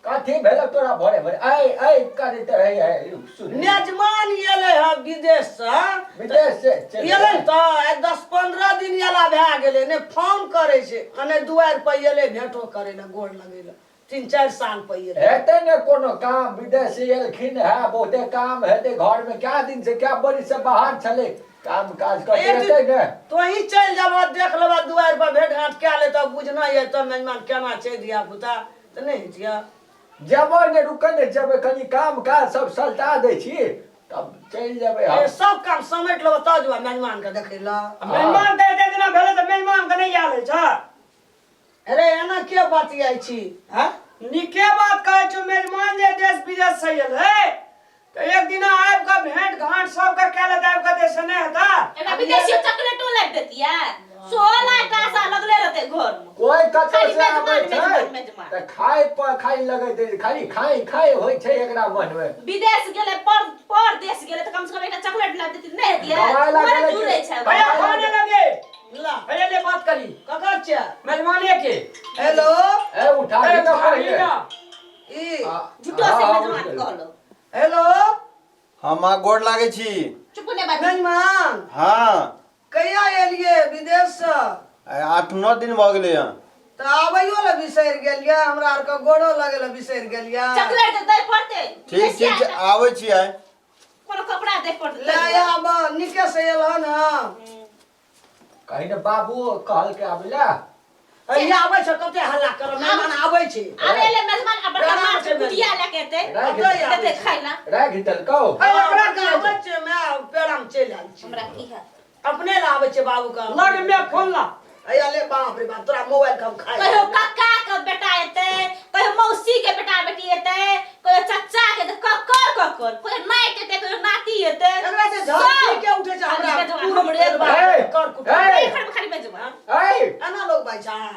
कथी भेल तोरा भरे भरे ऐ ऐ करैत रहै है सुन। मेजमान एलै हँ विदेशसँ। विदेश से चलि एलै तऽ आइ 10-15 दिन एला भए गेलै, नहि फोन करै छै आ नहि दुआरि पर एलै भेंटो करै लए, गोर लगै लए। 3-4 साल पर एलै। हेतै ने कोनो काम, विदेश से एलखिन है, बहुते काम हेतै घर में। क्या दिन से क्या बरी से बाहर छलै, काम काज करते एक दिन- हेतै ने। तोही चलि जेबह, देख लेबह, दुआरि पर भेंट घाँट कए लेतह, बुझना यऽ तऽ मेजमान केना छै धिया पुता तऽ नहि हेतियै। जेबै ने, रुकै ने, जेबै कनि काम काज सब सलटा दै छी तब चलि जेबै हम। ए, सब काम समेट लेबह तब जेबह मेजमान के देखै लए। मेजमान तऽ एते दिना भेलै तऽ मेजमान के नहि आयल छै। अरे एना के बतियाइ छी? हैं? नीके बात कहै छौ। मेजमान जे देश विदेश से एलै तऽ एक दिना आबि कऽ भेंट घाट सबके कए लेतै आबि कऽ, से नहि हेतै? एकटा विदेशी चॉकलेटो लाबि देतियै, 16 टा आशा लगले रहतै घर में। कोइ कतौ खाली से आबै मेजमान, छै मेजमान, मेजमान। तऽ खाय पर खाली लगैत छै, खाली खाय खाय होइ छै एकरा मन मे। विदेश गेलै, पर पर देश गेलै तऽ कम से कम एकटा चॉकलेट लाबि देती, नहि हेतियै? दवाइ घर लागल जुड़ै छै। भैया फोन लगे। ला। भैया ले बात करी। ककर छै? मेजमाने के। हेलो। ए उठा ए, दे ना उठा पहिले। ना। ई झूठो से हाँ, मेजमान उठ गेल। कहलो। हेलो। हाँ माँ, गोर लागै छी। चुप नहि बाजू। मेजमान। हाँ। कहिया एलियै विदेशसँ? आइ 8-9 दिन भऽ गेलै हँ। तऽ आबैयो लए बिसरि गेलियै, हमरा आरके गोड़ो लगै लए बिसरि गेलियै। चॉकलेट दै पड़तै। ठीक ठीक छै, आबै छी आइ। कोनो कपड़ा दै पड़तै। ले आब, नीके से एल हन। कहीं ने बाबू कहलकै आबै ला। अहिया आबै छै, कते हल्ला करब, मेहमान आबै छै। आबे ले मेजमान आ बड़का प्रणाम माछ छै कुटिया लए के एतै। राखि कतऽ देतै खाइ ला। राखि देलकौ। ओकरा के आबै छै, माय पेड़ामे चलि आयल छै। हमरा की हैत? अपने ला आबै छै बाबू के। लग में फोन ला। अहिया ले, बाप रे बाप, तोरा मोबाइल के हम खाइ। कहियो कक्का के बेटा एतै, कहियो मौसी के बेटा बेटी एतै, कहियो चचा के एतै, ककर ककर, कहियो नाति एतै, कहियो नाती एतै। एकरा जे झड़की के उठे छै हमरा खाली मेजबान, पूरा हमरे बाप ए, कर कुटुम्ब। ए। हमरे घर में खाली मेजबान। ऐ एना लोग बाजै छै।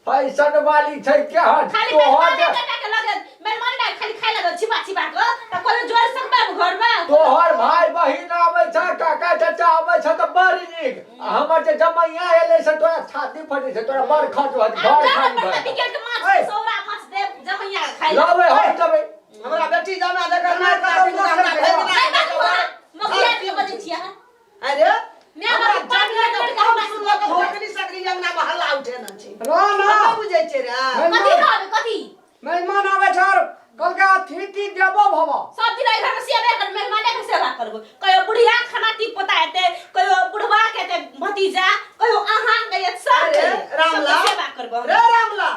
फैशन वाली छै केहन खाली तोहर मेजबाने जे बेटा के लगे मेजबान ना खाली खाइ लगे छिपा छिपा के, त कोनो जोर सकबै घर में? तोहर भाई बहिन आबै छै, काका चाचा आबै छै तऽ बड़ नीक, आ हमर जे जमैया एलै से तोरा छाती फटै छै, तोरा बड़ खर्च होत, आब घर जाउ खाली बड़का भऽ बिकेट के माछ, सौरा माछ देब जमैया के खाइ। लबै हम देबै। हमरा बेटी जमा देखल नहि ताती, हमरा भगिना। नहि बाजू अहाँ, मगिया के बजै छी अहाँ। अरे माय हमरा बाप पाँच जमिया मिनट के के हम हमरा सुनलक भोकनी सकरी अंगना में हल्ला उठे न छै। ना ना। कतऽ बुझै छै रे? कथी रहबे कथी? मेजमान आबै छै और कहलकै अतिथि देवो भव। सब दिन एहि घर में सेवे कर, मेहमाने के सेवा करबो। कहियो बुढ़िया खाना टीप पोता हेतै, कहियो बुढ़वा के हेतै भतीजा, कहियो अहाँ के हेतै, सब अरे के हेतै। रामलाल। सबके सेवा करबो हम। रे रामलाल,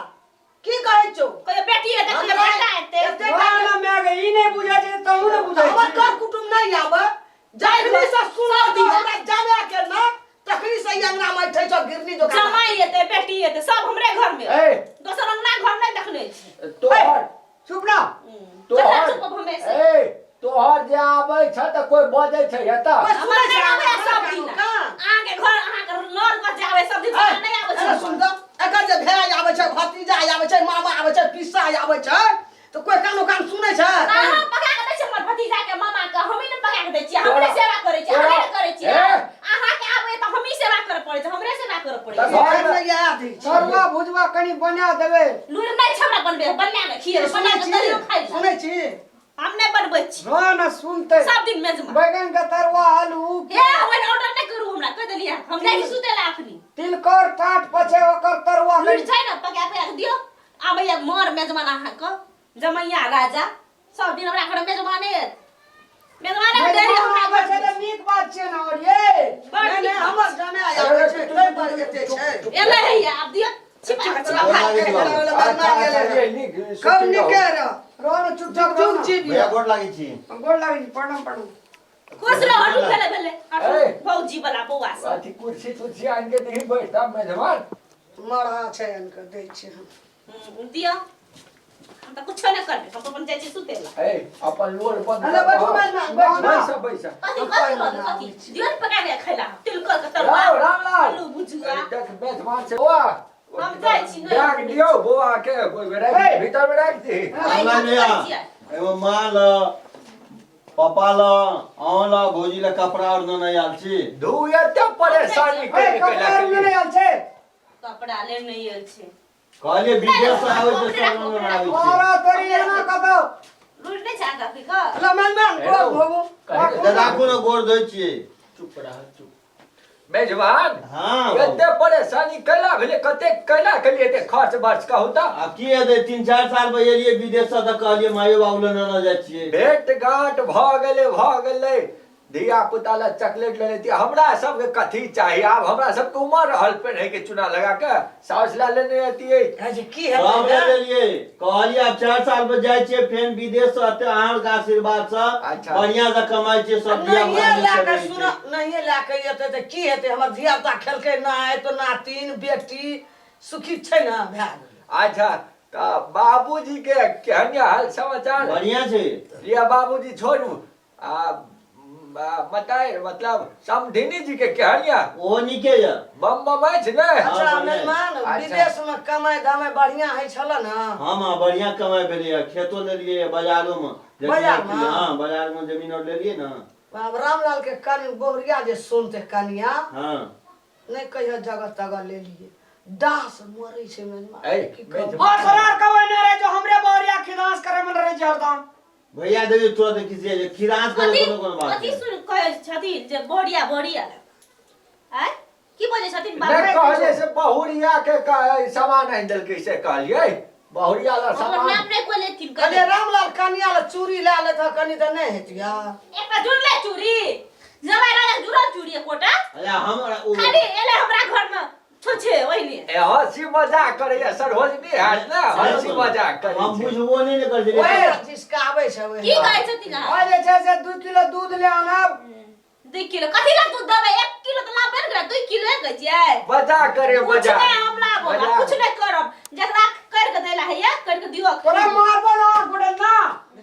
की कहै छौ? कहियो बेटी हेतै, कहियो हमरा बेटा हेतै। एते ना ना माय गे, ई नहि बुझै छै तहु ने बुझै हमर छी। कर कुटुम नहि आबै, जखनी से सुनल तऽ हमरा जामे के ना, तखनी से ई अंगना में ठै छौ गिरनी जो। जमाई हेतै, बेटी हेतै, सब हमरे घर में। ए दोसर अंगना घर नहि देखने छी। तोहर चुप ना। तोहर चुप हमेशा। ए तोहर जे आबै छै तऽ कोइ बजै छै एतऽ? कोइ हमर सुनै नहि छै आबै हमरा सब कानो दिन। कान? अहाँके घर, अहाँके लड़ कऽ जाबै सब दिन, हमरा नहि आबै छै। अरे सुन तऽ, एकर जे भाय आबै छै, भतीजा आबै छै, मामा आबै छै, पिसा आबै छै तऽ कोइ कानो कान सुनै छै? अहाँ पका के दै छियै हमर भतीजा के, मामा के, हमही ने पका के दै छियै, हमरे सेवा करै छियै, हमरे ने करै छियै। ए! अहाँके आबै तऽ हमही सेवा करऽ पड़ै छै, हमरे सेवा करऽ पड़ै तऽ छै। घर में नहि आयल दै छै। तरुआ भुजवा कनि बना देबै। लुरि नहि छै हमरा बनबे, बना के खिएबै, सुनै बना के छी? दहियो खाइ लए। सुनै छी? हम नहि बनबै छी। ना ना सुनतै। सब दिन मेजमा। बैगन के तरुआ, आलू। हे हमर ऑर्डर नहि करू, हमरा कहि देलियै, हम जाइ छी सुतै लए अखनी। तिलकोर टाट पछे ओकर तरुआ। लुरि छै ने, पका पका के दियौ। आबैया मर मेजबान अहाँके, जमैया राजा, सब दिन हमरा घर मेजबाने एत। मेजबाने के देरी मेजमान हमरा आबै घर छै तऽ नीक बात छै ने, और ये बड़ नहि नीक नहि बात। हमर जमे आबै छै तै पर एते छै। एलै हैया, आब दियौ छिपा के छिपा गोर खा। लागै छी बाबू। अच्छा अच्छा ये नीक कब नीके रह। रह ने चुपचाप जुग रह ने। जीव। भैया गोर लागै छी। गोर लागै छी, प्रणाम प्रणाम। खुश रह, हटू, भेलै भेलै हटू। ए। भौजी वाला बौआ सब। अथी कुर्सी तुर्सी आनि के दही, बैठता मेजबान। मरहा छै, आनि कऽ दै छी हम। दियौ, हम तऽ कुछो नहि करबै, हम अपन जाइ छी सुतै लए। ए अपन लोल बंद अरे कर। बैठू मेजबान, बैठू। बैस बैस। कथी कथी रहल कथी? दियौ ने पका के खैला, तिलकोर के तरुआ, राम रामलाल। आलू भुजुआ। देख मेजबान से बौआ। हम जाइ छी, नहि बैग दियौ बौआ के, ओहिमे राखि ए। भीतर मे राखि दही। हमरा भैया एगो माँ ल, पापा ल, अहाँ ल, भौजी ल कपड़ा और नहि आयल छी। धू एते परेशानी ए के कपड़ा आर नहि आयल छै? कपड़ा ले नहि आयल छै। कहलिए विदेश से आबै छै सब रंग आबै छै। और तोरी एना कतौ रुढ़ नहि छै अहाँके अखी के? ल मेजबान गोर धोबू। तऽ राखू ने, गोर धोइ छियै। चुप रह, चुप। मेजबान, हाँ। एते परेशानी कैला भेलै? कते कैला केलिए एते खर्च बर्च, कहू तऽ? आब की हेतै, 3-4 साल पर एलियै विदेश से तऽ कहलियै मायो बाबू लग ने जाइ छियै। भेंट घाट भऽ गेलै, भऽ गेलै। धिया पुता लए चॉकलेट ले लेती। हमरा सबके कथी चाही? आब हमरा सबके उमर रहल पेन्है के? चूना लगा के साउस लए लेने अतियै। कहै छै की सब हेतै लए ने? लेलियै। कहलियै आब 4 साल पर जाइ छियै फेन विदेश से, एते अहाँके आशीर्वाद से बढ़िया से कमाइ छियै सब धिया नहिये पुता लए नीक कऽ से सुन, रहै छै। नहिये लए कऽ एतै तऽ की हेतै? हमर धिया पुता खेलकै नहि तऽ नातिन बेटी सुखी छै ने, भए गेलै। अच्छा, तऽ बाबूजी के केहन यऽ हाल समाचार? बढ़िया छै। लिअ बाबूजी छोड़ू, आ मताइ मतलब समधिनी जी के केहन यऽ? ओहो नीके यऽ। बम बम अछि ने? हाँ, अच्छा बढ़िआँ। मेजबान, अच्छा। विदेश में कमाइ धमाइ बढ़िया होइ छल ने? हाँ माँ, बढ़िया कमाइ भेलैए। खेतो लेलियै बाजारो मे। बाजारमे? हाँ, बाजार मे जमीन और लेलियै ने। आब रामलाल के कनि बहुरिया जे सुनते कनिया नहि कहियो जगह तगह लेलिए, डाह से मरै छै मेजबान। ऐ, की कहब? मेजबान। और तोरा आर कहबै नहि रहे जो हमरे बहुरिया खिदास करे मन रहे छै हरदम। भैया देवी, तुरंत खिसिया जे खिरास करे। कथी कोनो कोनो बात कथी नहि। सुन कहै छथिन जे बढ़िया बढ़िया आँय की बजै छथिन नहि बाबू? कहलियै से बहुरिया के सामान आनि देलकै, से कहलियै बहुरिया ला हमर सामान। नाम नहि कोइ लेथिन। कहलियै रामलाल कनिया लए चूड़ी लए लेत कनि तऽ नहि हेतिया? एकटा जुड़ले चूड़ी, जमाइ राजा जुड़ल चूड़ी एकोटा। अरे हमरा ओ खाली एलै हमरा घर में छुछे ओहिने। ए, हँसी मजाक करैया, सरोजनी हैत ने, हँसी मजाक करै हम छै। बुझबो नहि ने करै ओहे छियै। जिसकाबै छै ओहे। की कहै छथिन अहाँ? और जे छै से 2 किलो दूध ले आनब। 2 किलो कथी ला दूध देबै? 1 किलो तऽ लाबे ने करै, 2 किलो कहै छियै। मजाक करे। कुछ मजाक नहि हम लाबब आ मजाक। कुछ नहि करब। जकरा करि कऽ दैला हैया, करि कऽ दियौ। तोरा मारबो ना गोटे ना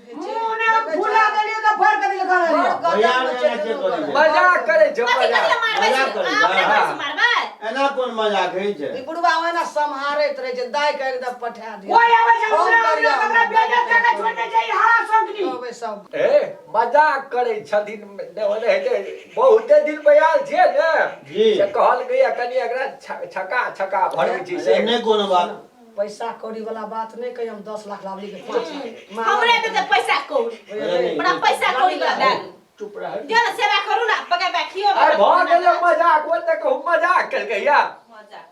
मुंह ने फुला देलियो तऽ फाड़ के दिल कर बड़ लियो। भैया गजब ने छै एना दुनू के करै छै? मजाक करै छै। कथी कथी मजाक ला मारबै मजाक छी? करै अहाँ अपने छै। घर से मारबै? एना कोन मजाक होइ छै? ई बुढ़वा ओहिना सम्हारैत रहै छै, दाइ के एकदम पठा दियौ। कोई आबै छै फोन हमरा करियौ। हमरा बेइज्जत कऽ के छोड़ि दै छै ई हरा सौंकनी। कहबै सब। ए, मजाक करै छथिन ने, ओने हेतै। बहुते दिन पे आयल छियै ने। जी। से कहल गैया कनि एकरा छका छका भरबै छी से। अरे नहि कोनो बात। पैसा कौड़ी वाला बात नहि कही, हम 10 लाख लाबली के 5 लाख। हमरे देतै पैसा कौड़ी? अरे नहि। बड़ा पैसा कौड़ी वाला बैग। चुप रह। दियौ ने, सेवा करू ने, पका पका खियौ। आइ भऽ गेलै मजाक, ओ तऽ कहू मजाक केलकै या। मजाक।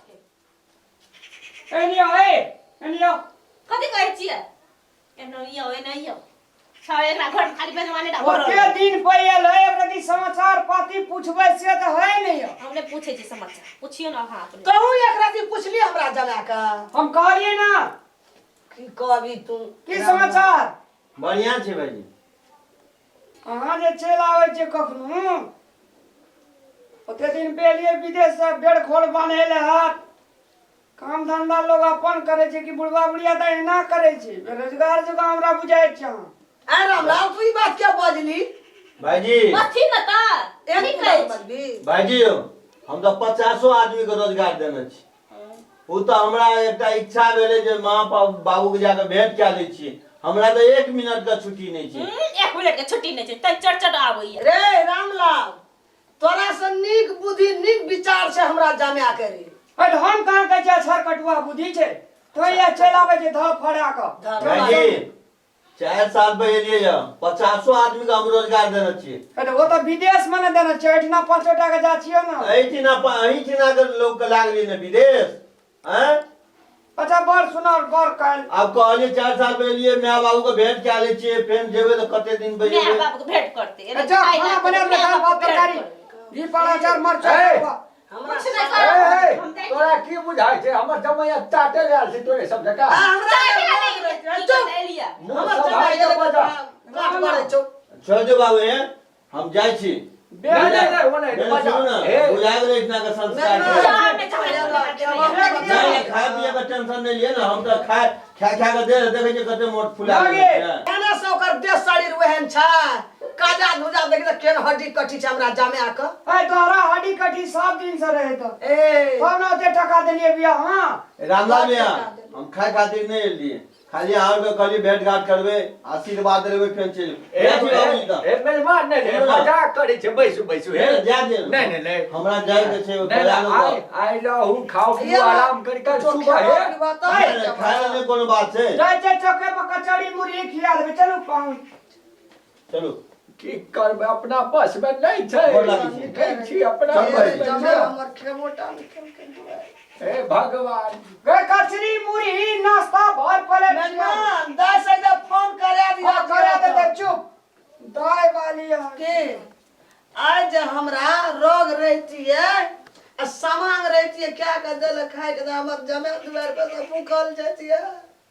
एनियो, ए एनियो। कथी कहै छियै? एना यौ, एना यौ, सब एकरा घर में खाली बेजमाने टा भरल। ओते दिन पे एलै, एकरा समाचार पाती पूछबै से तऽ है नहि यौ। हम नहि पूछै छी समाचार, पुछियौ ने अहाँ अपने। तहूँ एक राति पुछली हमरा जमा के। हम कहलियै ना। की कहबी तू? की समाचार? बढ़िया छै भाईजी। अहाँ जे चलि आबै छियै कखनो, ओते दिन पे एलियै विदेश से, बेड़ खोल बान्है लए हाथ काम धंधा लोग अपन करै छै कि बुढ़वा बुढ़िया तऽ एना करै छै, बेरोजगार जकाँ हमरा बुझाइ छै अहाँ। आय रामलाल, तू ई बात क्या बजली? भाईजी। बजथिन ने तऽ एक की बात कहै छी? बजबी? भाईजी, हम तऽ 50 आदमी के रोजगार देने छी। ओ तऽ हमरा एकटा इच्छा भेलै जे माँ बाबू के जाके भेंट कए लै छी। हमरा तऽ 1 मिनट के छुट्टी नहि छै। 1 मिनट के छुट्टी नहि छै तैं चट चट आबैया। रे रामलाल, तोरा से नीक बुद्धि नीक विचार छै हमरा जमा के रे। अरे हम कहाँ कहै छियै छर कटुआ बुद्धि छै तो ये चलि आबै छै धऽ फड़ा कऽ। भाईजी, 4 साल पे एलियै यऽ, 50 आदमी के हम रोजगार देने छियै। अरे ओ तऽ विदेश मे ने देने छियै, एहिठिना 5 टा के जा छियै ने। एहिठिना एहिठिना के लोक के लागलियै ने विदेश आँय। अच्छा, बड़ सुनर बड़ काल्हि। आब कहलियै 4 साल पे एलियै, माय बाबू के भेंट कए लै छियै, फेर जेबै तऽ कते दिन पे माय जेबै। बाप के भेंट करते एना। अच्छा, खाइ खाना ला बना माय दाल बाप भात के भेंट तरकारी करतै। घी पाड़ा अचार मरचाइ। ए! हमरा कुछ नहि ए, करब। ए, हम जाइ तोरा की बुझाइ छै? हमर जमैया चाटे ले आयल छै तोरे सब जकाँ? आ हमरा चाय जे पीला बोल नहि रहै छै, की चुप। करतै एलिया? मुँह हमर सम्हारि जमाइ के बजा। काट करै छौ। छोड़ दे बाबू, हे हम जाइ छी। नहि नहि नहि, ओ नहि नहि, बजा। सुनू ने, ए, बुझा गेलै इतना के संस्कार नहि, छै। चाय में चाय नहि नहि, खाय पिए के टेंशन नहि लियै ने। हम तऽ खाय खा खा के देह देखै छियै कते मोट फुला गेल छै। केना से ओकर देह शरीर ओहन छै, काजा धुजा देखी तऽ केहन हड्डी कट्टी छै हमरा जमा के। ए तोहरा हड्डी कट्टी सब दिन से रहे तो ए तब ने ओते टका देलियै बियाह। हाँ। रामलाल भैया, हम खाय खातिर नहि एलियै। खाली अहाँ के कहली भेंट घाट करबै, आशीर्वाद लेबै, फेर चलि ए जाइ छी बाबूजी तऽ। ए मेजबान नहि नहि मजाक करै छै, बैसू बैसू। हे जा दे। नहि नहि नहि, हमरा जाइ के छै। नहि नहि, आइ आइ रहू, खाउ पिउ, आराम करि कऽ सुबह हे। खाय लए नहि कोनो बात छै। जाइ छै चौके पर कचौड़ी मुरही खिया देबै, चलू पाहुन। चलू। की करबै, अपना बस मे नहि छै। गोर लागै छी। ठीक छी, अपना चल बस मे जमा छै। हमर खेबो टा नहि केलकै दुआरि। हे भगवान। गे कचरी मुरही नाश्ता भर प्लेट खिया देबै। मेहमान दाइ से जब फोन करा दिया। आ करा देतै, चुप दाय वाली अहाँ। के आइ जे हमरा रोग रहितियै आ सामांग रहितियै क्या के देलक खाय के, तऽ हमर जमा दुआरि पर से भूखल जैतियै।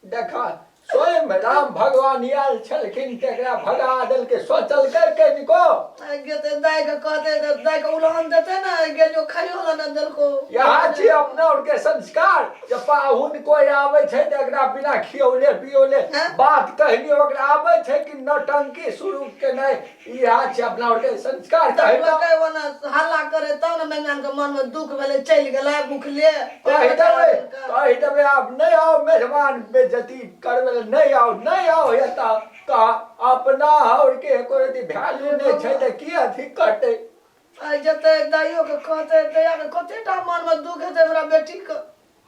देखा, स्वयं राम भगवान आयल छलखिन तकरा भगा देलकै, सोचलकै कनिको? आइ गेतै दाइ के कहतै तऽ दाइ के उलहन देतै ने, गेलियो खाइयो लए ने देलको। यहाँ छी अपना और के संस्कार जे पाहुन कोई आबै छै तऽ एकरा बिना खियौले पियौले हैं? बात कहनी ओकरा आबै छै कि नौटंकी शुरू केनाइ, इएह छै अपना और के संस्कार। कहि दऽ, कहै ओना हल्ला करे तब ने मेहमान के मन में दुख भेलै, चलि गेलै भूखले। कहि देबै, कहि देबै आब नहि आउ मेहमान, बेज्जती करबै लए नहि आउ, नहि आउ एतऽ। कह अपना और के एको रति वैल्यू नहि छै तऽ की अथी करतै? आइ जेतै दाइयो के कहतै, दैया के कते टा मन में दुख हेतै हमरा बेटी के।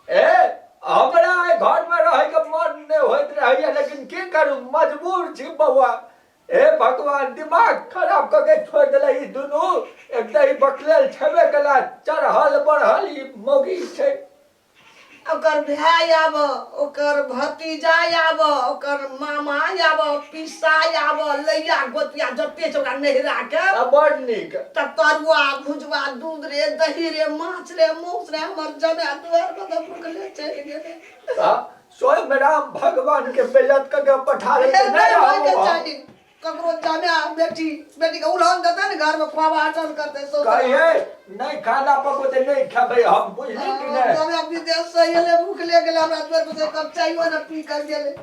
ए हमरा एहि घरमे रहैके मन नहि होइत रहैया, लेकिन की करू, मजबूर छी बौआ। हे भगवान, दिमाग खराब कऽ के छोड़ि देले ई दुनू। एक तऽ ई बकलेल छेबे कला, चढ़ल बढ़ल ई मौगी छै। ओकर भाय आब, ओकर भतीजा आब, ओकर मामा आब, पीसा आब, लैया गोतिया जते छै ओकरा नैहरा के। आ बड़ नीक। तऽ तरुआ भुजवा दूध रे दही रे माछ रे मांस रे, हमर जमाय दुआर पर तऽ भुखले चलि गेलै। आ स्वयं राम भगवान के बेइज्जत कऽ के पठा देलकै। एहन नहि नहि होइके रहब हम। चाही ककरो जमाय बेटी, बेटी के उलहन देतै ने, घर में खुआबा हटन करतै सौंसे। कहिए नहि खाना पकौते नहि खेबै हम, बुझली कि नहि? जमाय विदेश से एलै, भुखले गेलै, हमरा दुआर पर से एक कप चाइयो ने पी कर गेलै।